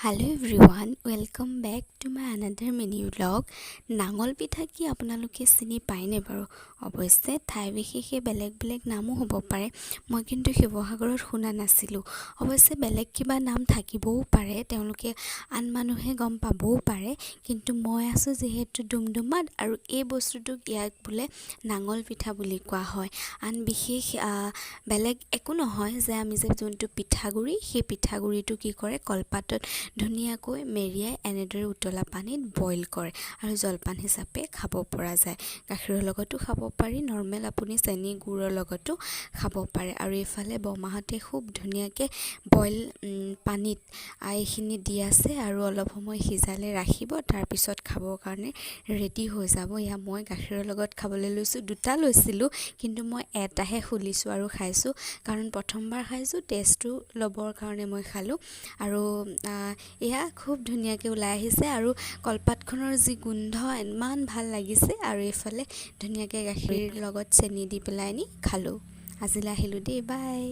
Hello everyone, welcome back to my another mini vlog. নাঙল পিঠা কি আপোনালোকে চিনি পায়নে বাৰু? অৱশ্যে ঠাই বিশেষে বেলেগ বেলেগ নামো হ'ব পাৰে। মই কিন্তু শিৱসাগৰত শুনা নাছিলোঁ। অৱশ্যে বেলেগ কিবা নাম থাকিবও পাৰে, তেওঁলোকে আন মানুহে গম পাবও পাৰে, কিন্তু মই আছোঁ যিহেতু ডুমডুমাত আৰু এই বস্তুটোক ইয়াক বোলে নাঙল পিঠা বুলি কোৱা হয়। আন বিশেষ বেলেগ একো নহয় যে আমি যে যোনটো পিঠাগুড়ি, সেই পিঠাগুড়িটো কি কৰে, কলপাতত ধুনীয়াকৈ মেৰিয়াই এনেদৰে উতলা পানীত বইল কৰে আৰু জলপান হিচাপে খাব পৰা যায়। গাখীৰৰ লগতো খাব পাৰি, নৰ্মেল আপুনি চেনি গুৰৰ লগতো খাব পাৰে। আৰু এইফালে বৰমাহঁতে খুব ধুনীয়াকৈ বইল পানীত এইখিনি দি আছে আৰু অলপ সময় সিজালে ৰাখিব, তাৰপিছত খাবৰ কাৰণে ৰেডি হৈ যাব। এয়া মই গাখীৰৰ লগত খাবলৈ লৈছোঁ। দুটা লৈছিলোঁ, কিন্তু মই এটাহে খুলিছোঁ আৰু খাইছোঁ, কাৰণ প্ৰথমবাৰ খাইছোঁ, টেষ্টটো ল'বৰ কাৰণে মই খালোঁ। আৰু এয়া খুব ধুনীয়াকৈ ওলাই আহিছে আৰু কলপাতখনৰ যি গোন্ধ, ইমান ভাল লাগিছে। আৰু এইফালে ধুনীয়াকৈ গাখীৰ লগত চেনি দি পেলাই আনি খালোঁ। আজিলৈ আহিলোঁ দেই, বাই।